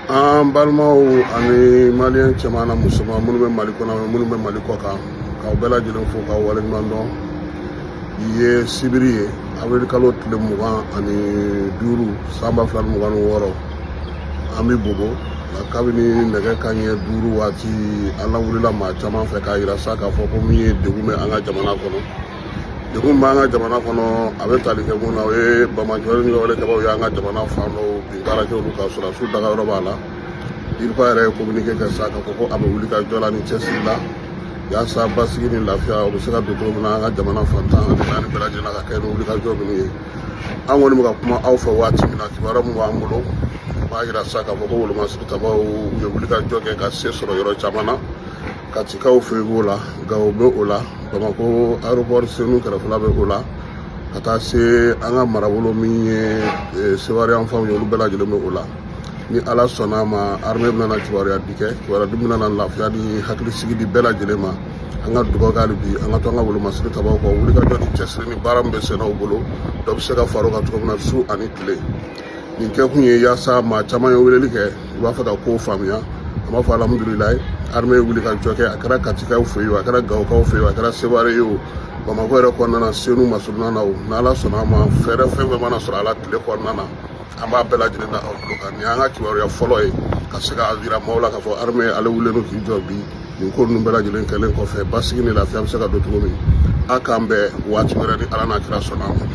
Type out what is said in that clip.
An balimaw ani maliyɛn cɛman na musoman minnu bɛ Mali kɔnɔ, minnu bɛ Mali kɔ kan, k'aw bɛɛ lajɛlen fo k'aw waleɲuman dɔn. Bi ye sibiri ye, avril kalo tile 25, san 2026. An bɛ Bobo nka kabini nɛgɛ kanɲɛ 5 waati, an lawulila maa caman fɛ k'a yira sa k'a fɔ ko min ye degun bɛ an ka jamana kɔnɔ. Degun b'an ka jamana kɔnɔ, a bɛ tali kɛ mun na? O ye banbaanciwale ni walekɛbaw y'an ka jamana fan dɔw bin baara kɛ olu kan. Sɔrɔdasiw dagayɔrɔ b'a la. DIRPA yɛrɛ ye communiqué kɛ sa k'a fɔ ko a bɛ wuli ka jɔ la ni cɛsiri la yaasa basigi ni lafiya o bɛ se ka don cogo min na an ka jamana fan 14 bɛɛ lajɛlen na, ka kɛ ni wulikajɔ minnu ye. An kɔni bɛ ka kuma aw fɛ waati min na, kibaruya min b'an bolo, o b'a yira sa k'a fɔ ko wolomasiri tabaw u ye wulikajɔ kɛ ka se sɔrɔ yɔrɔ caman na. Katikaw fɛ b'o la, Gawo bɛ o la, Bamakɔ aéroport Senu kɛrɛfɛla bɛ o la, ka taa se an ka marabolo min ye Seware yanfanw ye, olu bɛɛ lajɛlen bɛ o la. Ni Ala sɔnna a ma, armée bɛna na kibaruya di kɛ, kibaruya di bɛna na lafiya ni hakilisigi di bɛɛ lajɛlen ma. An ka dugawu kɛ hali bi, an ka to an ka wolomasiri tabaw kɔ. Wulikajɔ ni cɛsiri ni baara min bɛ senna u bolo, dɔ bɛ se ka far'o kan cogo min na su ani tile. Nin kɛkun ye yaasa maa caman ye weleli kɛ, u b'a fɛ ka kow faamuya. An b'a fɔ alhamdulilayi, armée ye wuli ka jɔ kɛ. A kɛra Katikaw fɛ yen o, a kɛra Gawokaw fɛ yen o, a kɛra Seware ye o, Bamakɔ yɛrɛ kɔnɔna na, Senu masurunna na o, n'Ala sɔnna a ma, fɛɛrɛ fɛn fɛn mana sɔrɔ a la tile kɔnɔna na, an b'a bɛɛ lajɛlen da aw tulo kan. Nin y'an ka kibaruya fɔlɔ ye ka se k'a jira maaw la k'a fɔ armée ale wulilen don k'i jɔ bi. Nin ko ninnu bɛɛ lajɛlen kɛlen kɔfɛ, basigi ni lafiya bɛ se ka don cogo min. A k'an bɛn waati wɛrɛ ni Ala n'a kira sɔnna a ma.